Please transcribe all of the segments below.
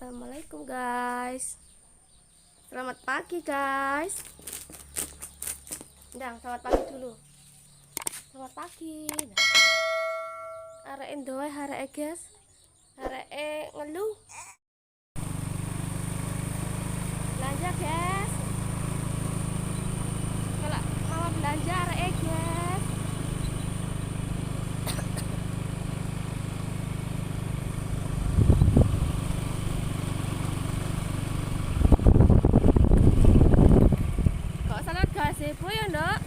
Assalamualaikum guys. Selamat pagi guys. Ndang, selamat pagi dulu. Selamat pagi. Nah. Areke ndoe areke guys. Areke ngeluh. Belanja guys. Kalau mama belanja areke guys. Kok salah gazebo ya, Nduk?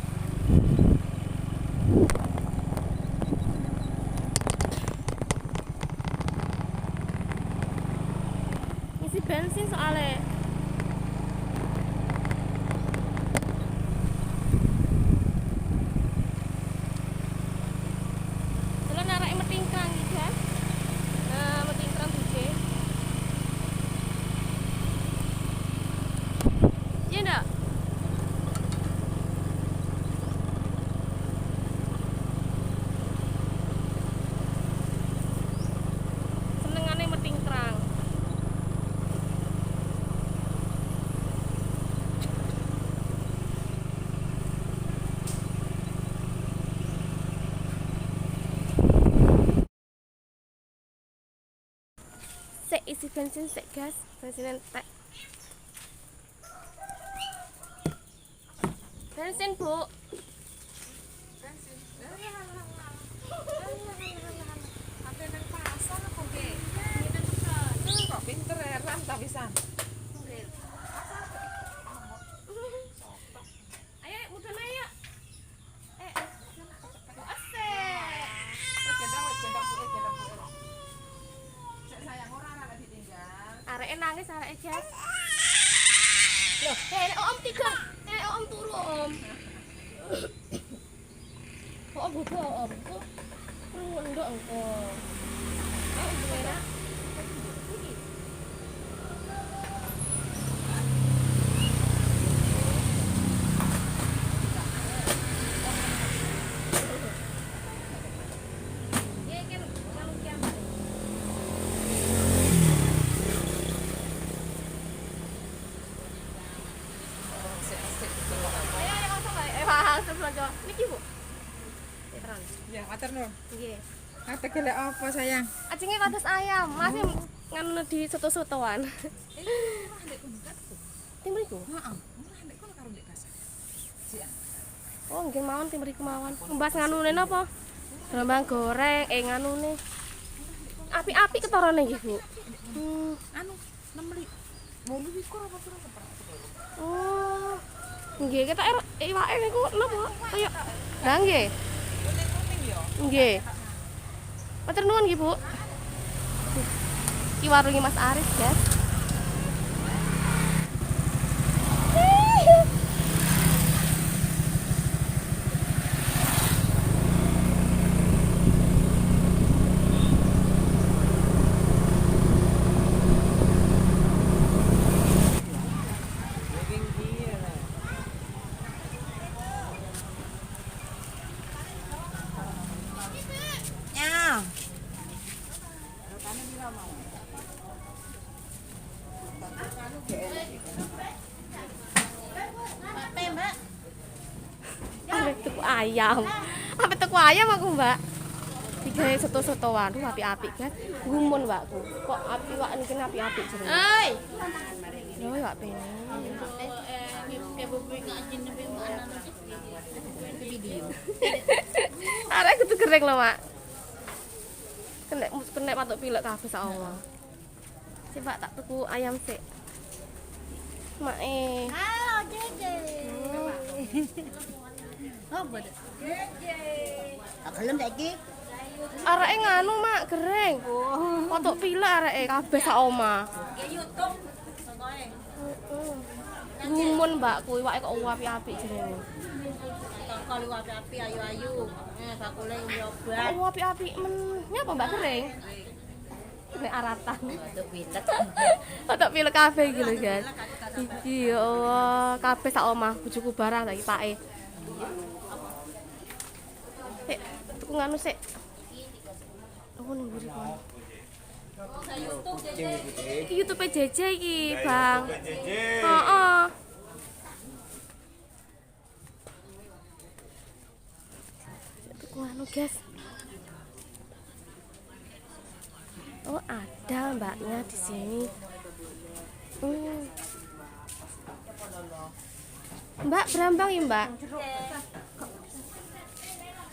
Ngisi bensin soalnya. Jalan arake metingkrang iki, guys. Nah, metingkrang buke. Iya, Nduk? Senengane metingkrang. Sik isi bensin sik, guys. Bensin entek. Bensin, Bu. Bensin. Ate nang pasar apa nggih? Kok pinter eram ta pisan. Ayo, mudun ayo. Eh, asik. Wis gendong, wis gendong buke, gendong buke. Sik sayang ora ora lek ditinggal. Areke nangis areke, guys. Loh, eh om tiga. Eh om turu om. Kok om bobo om? Kok krungu ndok engko. Eh, gimana? Iki. Iya, kan kalau kiamat. Sik sik. Ayo, ayo langsung ae. Eh, langsung belanja. Niki, Bu. Ya, terang. Ya, matur nuwun. Nggih. Ate golek apa sayang? Ajenge pados ayam, masih nganu di soto-sotoan. Eh, murah ndek kono kan. Tim mriku. Heeh, murah ndek kono karo ndek pasar. Sian. Oh, nggih mawon tim mriku mawon. Mbas nganune napa? Brambang goreng, eh nganune. Api-api ketarane nggih, Bu. Hmm. Anu, 6 28 apa piro seperti Oh. Nggih, ketok iwake niku napa? Kaya Lah nggih. Kuning-kuning yo. Nggih. Matur nuwun nggih, Bu. Iki warunge Mas Aris, guys. Ya. Ape tuku ayam. Ape tuku ayam aku, Mbak. Digawe soto-sotoan, duh apik-apik, guys. Gumun, Mbakku. Kok api wak niki apik-apik jenenge. Hei. Lho, iwak pene. Arek kudu gereng lho, Mak. Kena kena patuk pilek kabeh sak omah. Sik, Pak, tak tuku ayam sik. Mak e. Halo Jeje. Apa dek? Tak gelem saiki. Areke nganu, Mak, gereng. Patuk pilek areke kabeh sak omah. YouTube. Gumun mbakku, iwake kok apik-apik jenenge. Tongkol iku api-api ayu-ayu. Eh bakule nyoba. Kok apik-apik men. Nyapa Mbak gereng? Nek aratan. Patuk pilek. Patuk pilek kabeh iki lho, guys. Iki ya Allah, kabeh sak omah bojoku barang saiki pake. Sik, tuku nganu sik. Aku ning mburi kono. Iki YouTube JJ iki, Bang. Heeh. Tuku anu, guys. Oh, ada mbaknya di sini. Mbak berambang ya, Mbak?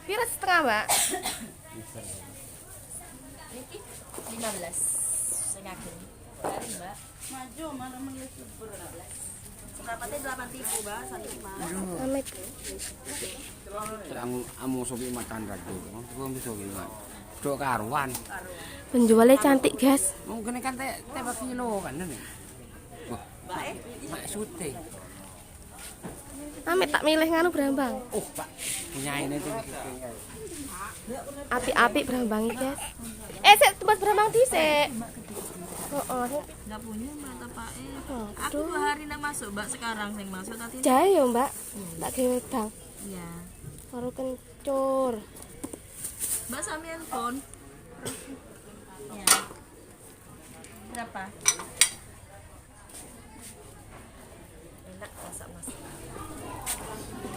Pira setengah, Mbak? 15 sing ageng. Mbak. Maju mana menulis Seperempatnya 8.000, Mbak, satu lima. Amit. Amu amu sopi macan rajo. Wong sopi mat. Dok karuan. Penjualnya cantik, guys. Mungkin kan teh teh kilo kan nih. Wah, maksudnya. Amit tak milih nganu berambang. Oh, Pak, punya ini tuh. Api-api berambang guys. Eh, sik tempat berambang dhisik. Heeh. Enggak punya Mbak tapake. Aku Aduh. 2 hari nang masuk, Mbak, sekarang sing masuk tadi. Jahe ya, Mbak. Tak gawe wedang. Iya. Baru kencur. Mbak sami handphone. Iya. Berapa? Enak masak mas.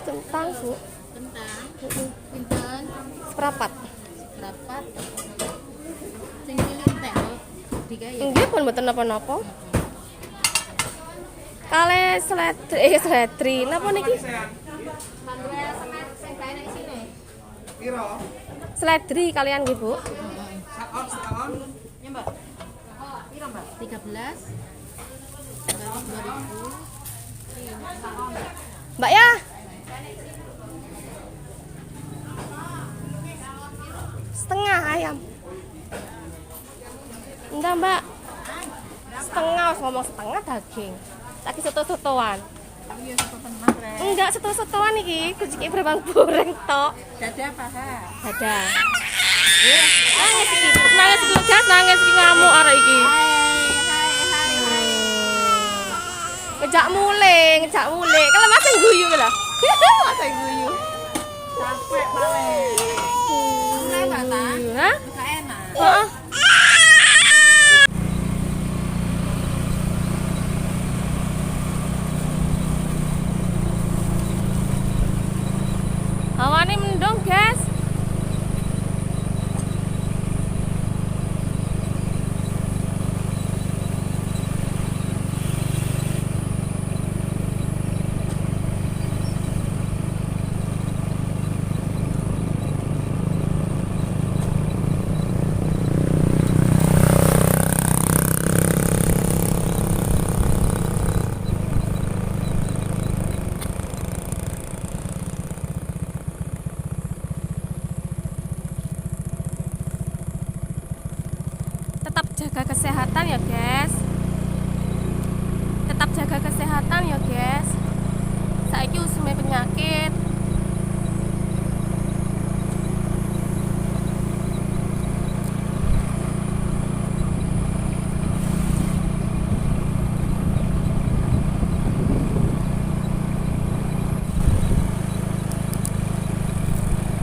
Kentang, Bu. Kentang, Heeh. pinten, Seprapat. rapat. Sing cilik entek lho. Digawe ya. Nggih pun mboten napa-napa. Kale seledri, seledri. Napa niki? Piro? Seledri kalian nggih, Bu. Sakon sakon. Ya, Mbak. Piro, Mbak? 13. 2000. Mbak ya. Setengah ayam. Enggak, Mbak. Setengah, harus ngomong setengah daging. Lagi soto-sotoan. Iya, soto tenan, Rek. Enggak, soto-sotoan iki. Kucing berbang goreng tok. Dada paha. Dadah. Nangis iki, nangis iki, gas nangis iki ngamuk arek iki. Hai, hai, hai, hai. Ngejak mule, ngejak mule. Kalau masih guyu lah. Masih guyu. Capek paling. Mbak, ta? Hah? Gak enak. Heeh. Hawane mendung, guys. Tetap jaga kesehatan ya, guys. Tetap jaga kesehatan ya, guys. Saiki usume penyakit.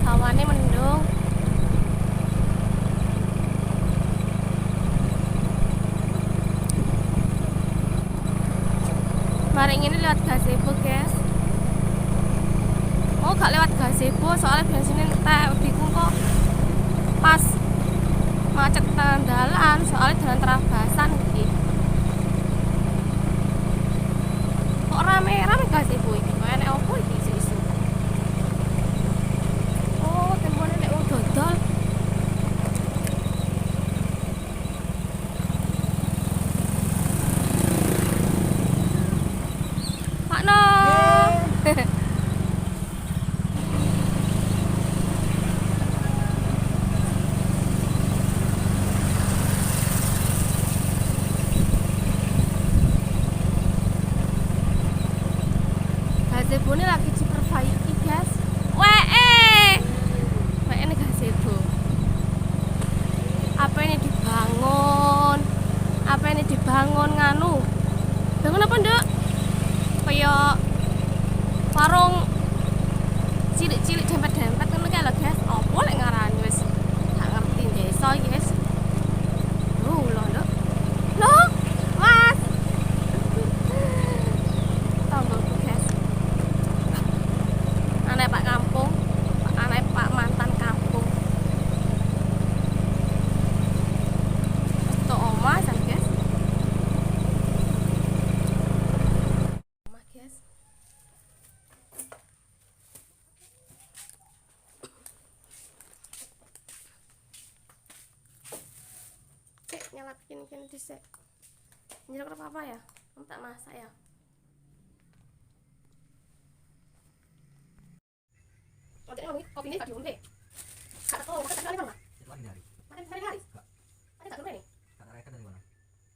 Hawane mendung. Bareng ini lewat gazebo, guys. Oh, gak lewat gazebo soalnya bensinnya entek. Bingung kok pas macet dalan soalnya dalan terabasan iki. Kok rame-rame gazebo iki? Kok enek opo iki isu-isu? Oh, tempone nek wong dodol. Pak No. Gazebo ini lagi diperbaiki, guys. Wee. Wee ini gazebo. Apa ini dibangun? Apa ini dibangun nganu? Bangun apa, Nduk? Kayak warung cilik-cilik dempet-dempet ngono kae lho, guys. Apa lek ngarani wis gak ngerti desa iki, guys. Lho. Tak bikin kene dhisik. Njerok apa ya? Kamu tak masak ya. Oh, jadi ngomongin kopi ini gak diombe. Gak tahu, makan hari mana? Itu hari. Makan hari-hari. Gak. Ada gak nih? Gak rekan dari mana?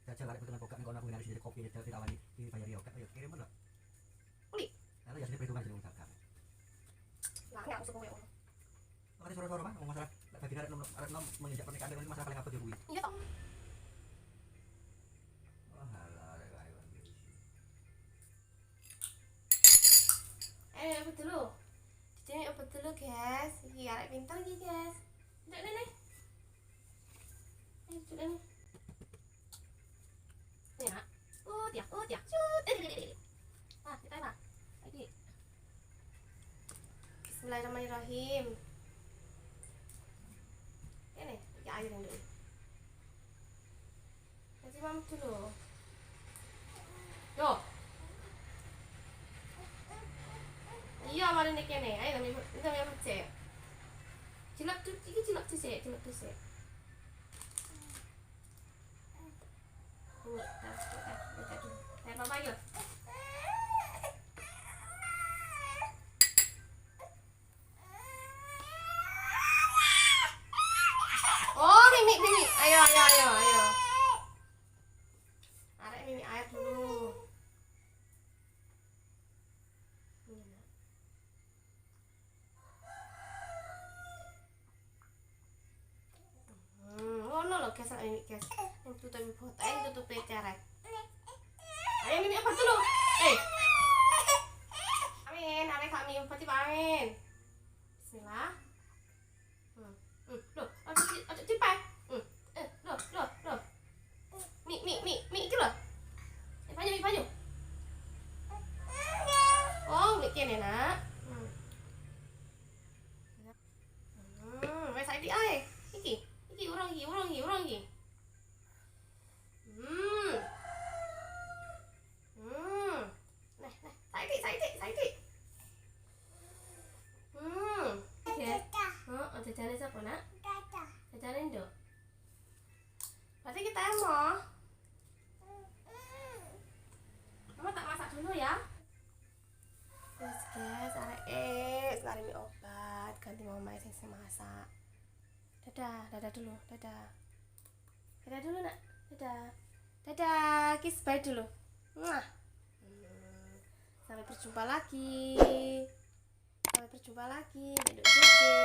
Jajal arek betulan pokok ning kono aku nari sendiri kopi jajal ditawani dibayar yo. Ayo kirim lho. Uli. Lalu ya sendiri perhitungan jeneng dagang. Lah, enggak usah koyo ngono. Makane soro-soro Pak, ngomong masalah lek bagi arek nom menginjak pernikahan ini masalah paling abot ya kuwi. Iya toh. Oh, halah arek ayo. Obat dulu. Jadi obat dulu, guys. Iki arek pinter iki, guys. Nduk nene. Nduk nene. Ya. Ya, ya. Cut. Ah, kita apa? Lagi. Bismillahirrahmanirrahim. Ini, ya air yang dulu. Kasih mam dulu. Yo. Iya, mari nek kene. Ayo nami apa cek. Cilok tuh, iki cilok dhisik, cilok dhisik. Ini, tak, papa yuk. Oh, mimi, mimi. Ayo, ayo, ayo, ayo. Arek mimi air dulu. Ini, nak. Ngono lho guys, ini guys. Yang tutup botol, yang tutup ceret. Ayo mimi apa dulu? Amin, arek kami obat amin. Bismillah. Loh, ojo dipek. Loh, loh, loh. Mi, mi, mi, mi iki lho. Banyu, mi banyu. Oh, mi kene, Nak. Wes saiki ae. Iki, iki urung iki, urung iki, urung iki. Nah, nah, saiki, saiki, saiki. Oke. Oh, jajane sapa, Nak? Jajane nduk. Berarti kita mau. Mama tak masak dulu ya. Wes guys, arek lari mi obat, ganti mama sing masak. Dadah, dadah dulu, dadah. Dadah dulu, Nak. Dadah. Dadah, kiss bye dulu. Mwah. Sampai berjumpa lagi. Sampai berjumpa lagi. Nduk Jeje.